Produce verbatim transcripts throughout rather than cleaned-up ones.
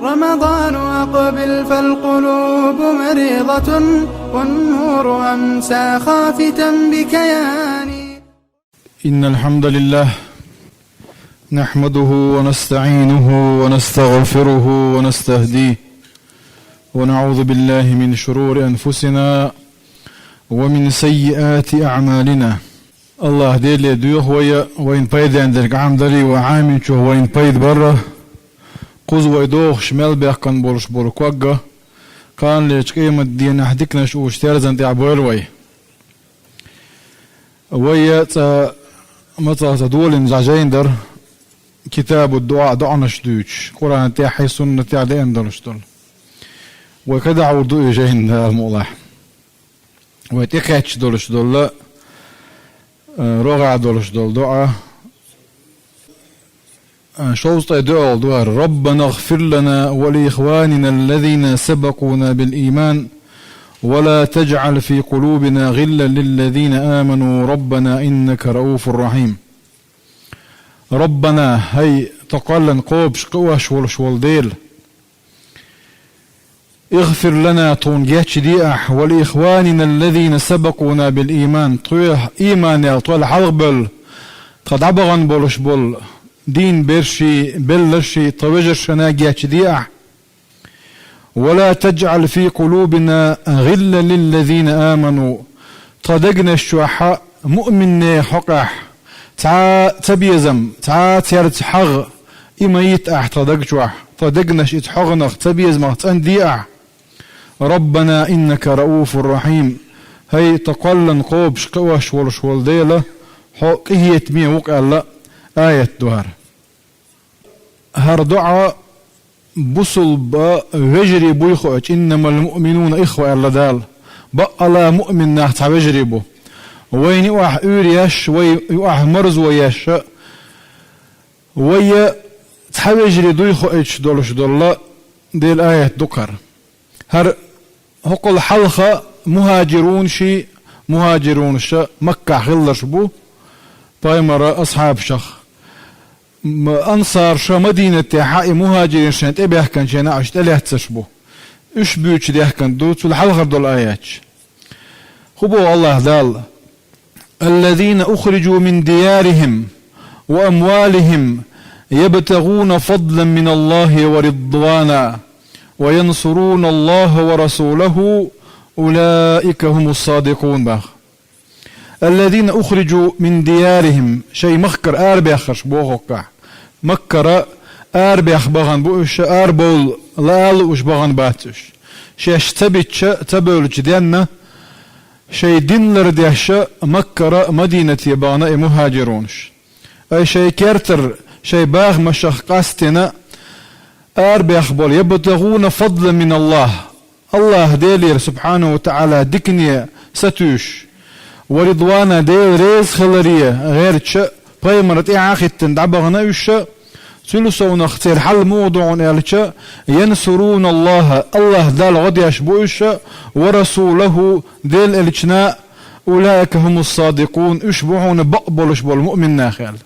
رمضان أقبل فالقلوب مريضة، والنور أمسى خافتا بكياني. إن الحمد لله نحمده ونستعينه ونستغفره ونستهديه، ونعوذ بالله من شرور أنفسنا ومن سيئات أعمالنا. АллахӀ Деле доьху вай, вайна пайден дерг Ӏамадарий ва Ӏаминчух вайна пайда барра, кхуза вай дохуш мел баьккхина болуш болу ког а, кханалерчу къематдийнахь диканаш уьш терзан тӀехь бойла вай. Вай я цкъа мацалла цхьа долийна жайна дара, китабу дуӀа, доӀанаш дуьйцуш, Къуръан тӀехь а, суннат тӀехь а деана долуш долу. Вай кадахь гӀур ду и жайна, Дала мукъ лахь. Вай тӀекхаьчча долуш долу, э, рогӀехь долуш долу доӀа. Э, шовзткъе доьалгӀа ду хӀара: «ربنا اغفر لنا ولإخواننا الذين سبقونا بالإيمان ولا تجعل في قلوبنا غلا للذين آمنوا ربنا إنك رءوف رحيم». ربنا, хӀай тхан кхоллан кхобуш, кхиош волуш волу Дела. اغفر لنا, тхуна гечде ахь, ولإخواننا الذين سبقونا بالإيمان, тхоьх ийманел тхол хьалхабевлла, тхан дӀабахана болуш болу дин берший, белларший, тхан вежаршна гечде ахь. ولا تجعل في قلوبنا غلا للذين آمنوا, тхан дегнаш чохь муъминнех хьокъехь цхьа а цабезам, цхьа а цаьрца хьагӀ и ма йитта ахь тхан даг чохь, тхан дегнаш иза хьогӀанах, цабезамах цӀанде ахь. ربنا إنك رءوف رحيم, хӀай тхан кхоллан кхобуш, кхиош волуш волу Дела, хьо къинхетаме ву-кх аьлла аят ду хӀара. ХӀара доӀа бусулба вежарий буй хоуьйтуш, «إنما المؤمنون إخوة», аьлла Дала. Баккъала муъмин нах цхьа вежарий бу. Вайна юкъахь уьйр еш, вай юкъахь марзо еш, вай цхьа вежарий дуй хоуьйтуш долуш долу Делан аят ду-кх хӀара. ХӀара хӀокхул хьалха мухӀажирунаш, мухӀажирунаш Маккахь хилларш бу, пайхамара асхьабашах. М-, ансарша Мадинатехь и мухӀажирин шайна тӀебаьхкинчу хенахь уьш тӀелаьцнарш бу. Уьш буьйцуш даьхкина ду цул хьалхара долу аяташ. ХӀун боху АллахӀ Дала: الذين أخرجوا من ديارهم وأموالهم يبتغون فضلا من الله ورضوانا وينصرون الله ورسوله أولئك هم الصادقون, боху. الذين أخرجوا من ديارهم, шайн махкара арабаьхнарш боху хӀокхахь. Маккара арабаьхна бахана бу уьш, арабовла лаа а лууш бахана бац уьш. Шаьш ца бича, ца бевллачу денна, шайн дин лардеш Маккара Мадинате бахана и мухӀажирунаш. Ай шайн кертара, шайн бахамашах къастийна арабаьхна болу, يبتغون فضلا من الله, АллахӀ Делера, субхьанаху ва таӀала, дикане сатуьйсуш, ورضوانا, Дела реза хиларе гӀерташ, пайхамар тӀаьхьа а хӀиттина дӀабахана уьш, цул совнах церан хьал муха ду хьуна аьлча, ينصرون الله, АллахӀ Далла гӀо деш бу уьш, ورسوله, Делан элчанна, أولئك هم الصادقون, уьш бу хьуна бакъ болуш болу муъмин нах аьлла.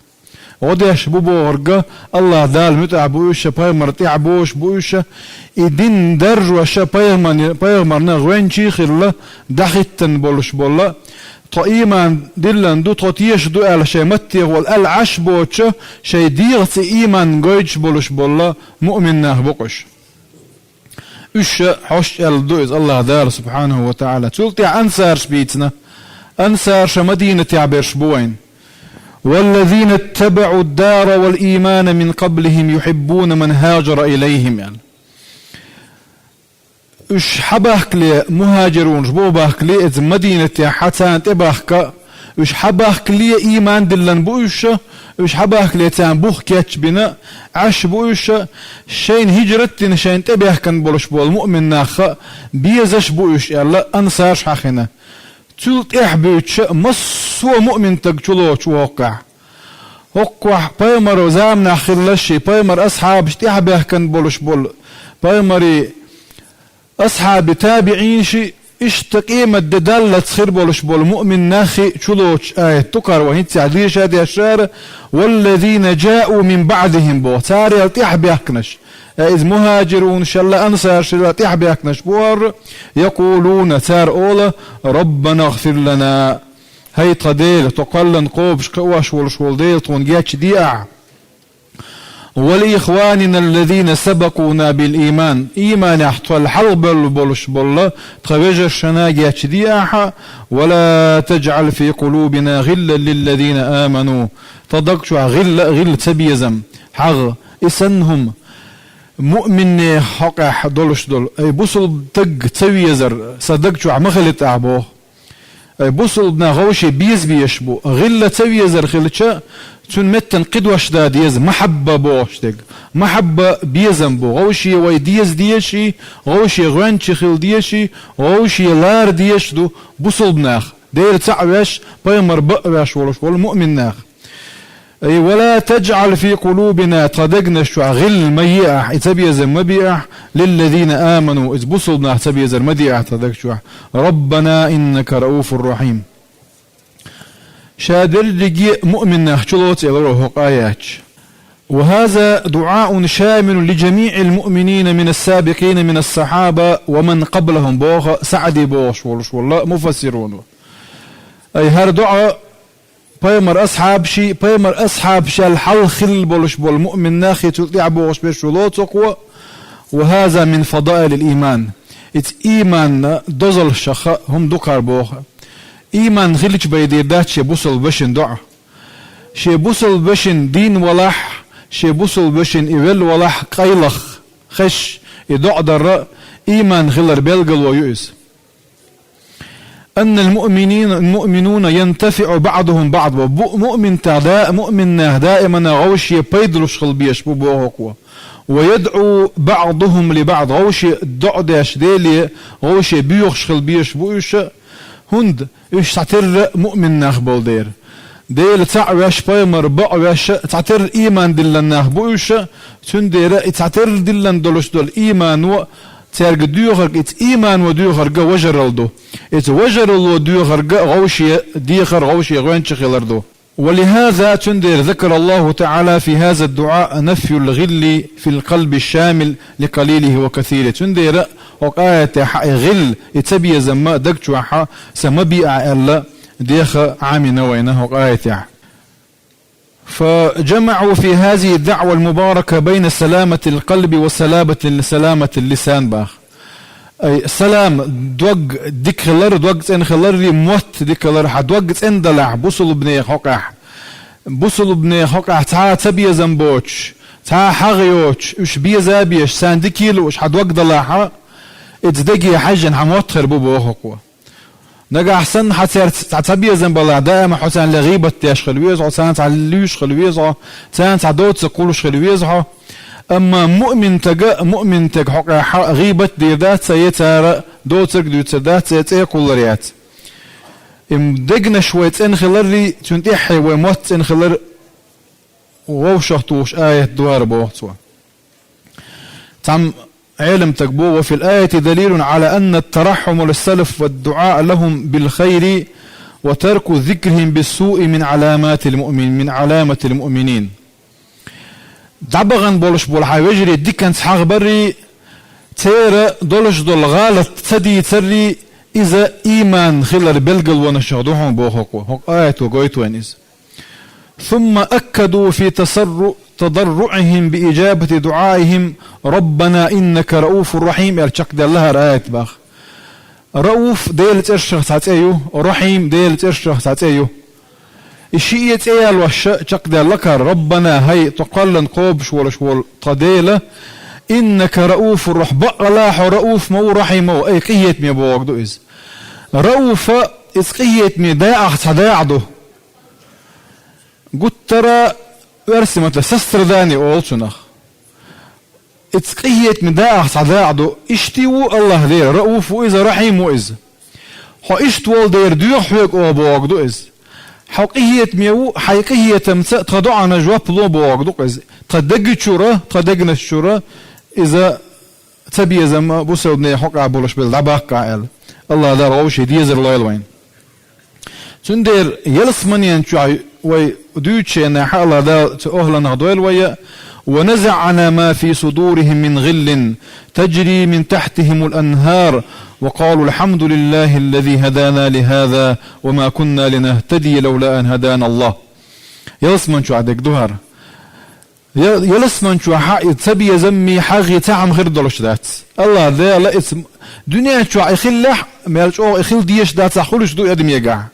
ГӀо деш бу бохург, АллахӀ Далла муьтӀахь бу уьш, пайхамар тӀаьхьа богӀуш бу уьш, и дин даржош пайхамарна, пайхамарна гӀоьнчий а хилла, дӀахӀиттина болуш болу, тхо ийман диллина ду, тхо теша ду аьлла шайн маттехула аьлла Ӏаш боцуш, шайн дегӀаца ийман гойтуш болуш болу муъмин нах бу-кх уьш. Уьш хьошчу аьлла ду иза АллахӀ Дала, субхьанаху ва таӀала. Цул тӀаьхьа ансарш бийцина. Ансарша Мадинатехь берш бу вайн. والذين اتبعوا الدار والإيمان من قبلهم يحبون من هاجر إليهم, аьлла. Уьш хьабахкале, мухӀажирунаш бу бахкале, иза Мадинатехь царна тӀебахка, уьш хьабахкале ийман диллина бу уьш, уьш хьабахкале царна бух кечбина, Ӏаш бу уьш, шайна хӀижрат дина, шайна тӀебаьхкина болуш болу муъмин нах безаш бу уьш аьлла, ансарш хьахийна. Цул тӀаьхьа буьйцуш массо а муъмин стаг чулоцуш ву хӀокхахь. ХӀокхахь пайхамаран заманахь хилларш а, пайхамаран асхьабаш тӀаьхьа баьхкина болуш болу, пайхамаран асхьабий, табиӀинаш а, иштта къематде даллалц хир болуш болу муъмин нах а чулоцуш аят ду-кх хӀара вай хӀинццехь деша дешара, والذين جاءوا من بعدهم боху, царел тӀаьхьа баьхкинарш. Э, из мухӀажирунашалла, ансарашалла тӀехьабаьхкинарш бу уж, يقولون, цар оал: ربنا اغفر لنا. ХӀай тха Дела, тхо кхоьллина кхобуш, кхиош волаш вола Дела, тхуна гечде ахь. ولإخواننا الذين سبقونا بالإيمان. Ийманехь тхол хьалха бевлла болаш бола тха вежаршна гечде ахь. ولا تجعل في قلوبنا غلا للذين آمنوا. Тха даг чохь гӀилла, гӀилла, цабезам, хьагӀ, и санна хӀума, муъминех хьокъехь долаш долу, ай, бусулба таг ца везар сан даг чохь ма хилийта ахь, боху. Ай, бусулба нах вовше беза безаш бу. ГӀилла ца везар хилча, цуьнан меттана кхидош дан деза, махьабба бохуш дерг. Махьабба безам бу. Вовше вай деза дезаш и, вовше гӀоьнча хила дезаш и, вовше лара дезаш ду бусулба нах. Дела цхьаъ веш, пайхамар бакъ веш волуш волу муъмин нах. Ай, ولا تجعل في قلوبنا, тха дегнаш чохь гӀилла ма е ахь, и цабезам ма бе ахь, للذين آمنوا, иза бусулба нах цабезар ма де ахь тха даг чохь. ربنا إنك رءوف رحيم. Ша дерриге а муъмин нах чулоцу элира хӀокху аятча. وهذا دعاء شامل لجميع المؤمنين من السابقين من الصحابة ومن قبلهم, боху СаӀди бохуш волуш волу муфассируна. Ай, хӀара доӀа пайхамар асхьабаший, пайхамар асхьабашел хьалха хилла болуш болу муъмин нахе, цул тӀаьхьа бохуш берш лоцу кхо, وهذا من فضائل الإيمان. Иза ийманан дозаллашах хӀума ду кхара боху. Ийман хилча бен дийр дац шен бусулба вешин доӀа. Шен бусулба вешин дийна валахь, шен бусулба вешин и велла валахь къайлах хезаш, и доӀа дар ийман хилар белгало ю иза. أن المؤمنين، المؤمنون ينتفع بعضهم بعض. Бу-, муъминтех да-, муъмин нах даимана вовше пайдалуш хила безаш бу боху кхо. ويدعو بعضهم لبعض. Вовше доӀа деш Деле, вовше боьхуш хила безаш бу уьш, хӀунда уьш цхьатерра муъмин нах болу дера. Дела цхьаъ веш, пайхамар бакъ веш, цхьатерра ийман диллина нах бу уьш, цундела и цхьатерра диллина долуш долу иймано цаьрга доьхург, иза иймано доьхург важаралла ду. Иза важаралло доьхург вовше дехар, вовше гӀоьнча хилар ду. ولهذا, цундела, ذكر الله تعالى في هذا الدعاء نفي الغل في القلب الشامل لقليله وكثيره. Цундела хӀокху аятехь и гӀилла, и цабезам ма даг чохь сан ма бе ахь аьлла, деха Ӏамийна вайна хӀокху аятехь. فجمعوا في هذه الدعوة المباركة بين سلامة القلب وسلامة، سلامة اللسان, бах. Ай, салам, дог дика хилар, дог цӀена хилар, мотт дика хилар, хьан дог цӀена далахь бусулбанех хӀокхехь. Бусулбанех хӀокхехь цхьа а цабезам боцуш, цхьа а хьагӀ йоцуш, уьш беза а безаш, царна дика а лууш хьан дог далахь, иза деге хьаьжжина хьан мотт хир бу боху кхо. Нагахь санна хьан цаьрца цхьа цабезам балахь, даима хьо царна гӀийбат деш хила веза хьо, царна цхьа луьйш хила веза хьо, царна цхьа доцург кхуллуш хила веза хьо. Амма муъминтага, муъминтага хьокхехь гӀийбат дийр дац, я цара доцург дуьйцур дац, я цӀе кхуллур яц. И дегнаш вай цӀена хиларрий, цуьнан тӀаьххье вай мотт цӀена хилар вовшах тухуш аят ду хӀара боху цо. Цхьамма Ӏеламстага боху: وفي الآية دليل على أن الترحم للسلف والدعاء لهم بالخير وترك ذكرهم بالسوء من علامات المؤمن، من علامة المؤمنين. ДӀабахана болуш болу хьан вежарий диканца хьагӀ баррий, церан долуш долу гӀалат ца дийцаррий, иза ийман хилар белгалонашах ду хьуна боху кхо. ХӀокху аято гойту вайна иза. ثم أكدوا في تصر-، تضرعهم بإجابة دعائهم ربنا إنك رءوف رحيم аьлла чекхдаьлла хӀара аят бах. Рауф Делан цӀершах цхьа цӀе ю, Рахим Делан цӀершах цхьа цӀе ю. И шиъ а цӀе ялош чекхдаьлла кхара, Раббана, хӀай, тхо кхоьллина кхобуш волуш волу тхан Дела, иннака рауфур рахь-, баккъала хьо рауф ма ву, рахьим ма ву, ай, къинхетаме бохург ду иза. Рауфа, иза къинхетаме дакъах цхьа дакъа ду. Гуттара, оьрсийн маттахь сострадание олу цунах. Иза къинхетаме дакъах цхьа дакъа ду. Иштта ву АллахӀ Дела, рауф ву иза, рахьим ву иза. Хьо иштта волу дера доьху хьоьга оха бохург ду иза. Хьо къинхетаме ву, хьайн къинхетамца тхан доӀана жоп ло бохург ду-кх иза. Тхан деги чуьра, тхан дегнаш чуьра иза цабезам бусалбанийн хьокъехь болуш белла дӀабаккха аьлла. АллахӀ Дала вовшийн дезар лойла вайна. Цундела ялсаманен чохь вай дуьйцучу хенахь АллахӀ Дала цу охӀланах дойла вай, ونزعنا ما في صدورهم من غل تجري من تحتهم الأنهار وقالوا الحمد لله الذي هدانا لهذا وما كنا لنهتدي لولا أن هدانا الله. Ялсмани чу дерг ду хӀара. Я-, ялсмани чу хьа-, и ца безамми, хьагӀи, цхьа хӀама хир долуш дац. АллахӀ Дала эца дуьнен чохь и хиллехь, мел чӀогӀа и хила дезаш дацахь, хуьлуш ду и адамегахь.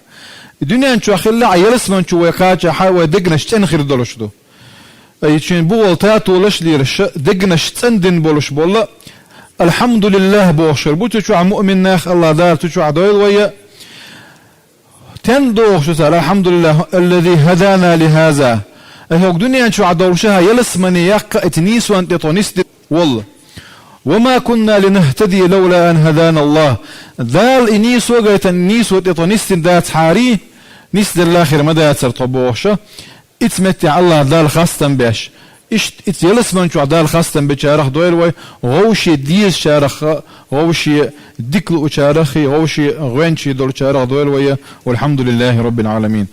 И дуьнен чохь хиллехь, ялсмани чу вай кхачахь, вай дегнаш цӀена хир долуш ду. Ай, шен бугӀал татолаш лелаш, дегнаш цӀандина болуш болу, «АлхьамдулиллахӀ» бохуш хир бу цу чохь муъмин нах, АллахӀ Дала цу чохь дойла вай. Стен дохуш ду цара: «АлхьамдулиллахӀ, аллази хӀадана лихӀаза». Ай, хӀокху дуьнен чохь долуш хьан ялсамане яккха а, эца нийсонна тӀе тхо нисдина волу. «Ва ма кунна линахӀтадия лавла ан хӀадана АллахӀ». Дала и нийсо а гайтина, нийсо тӀе тхо нисдина дацахьара, нисделла хир ма дацара тхо бохуш. Ица меттехь АллахӀ Далла хастам беш, иштта ица ялсамани чохь Далла хастам бечарах дойла вай, вовше дезачарах, вовше дика луучарах, вовше гӀоьнчий долчарах дойла вай, валхьамдулиллахӀи роббил Ӏаламин.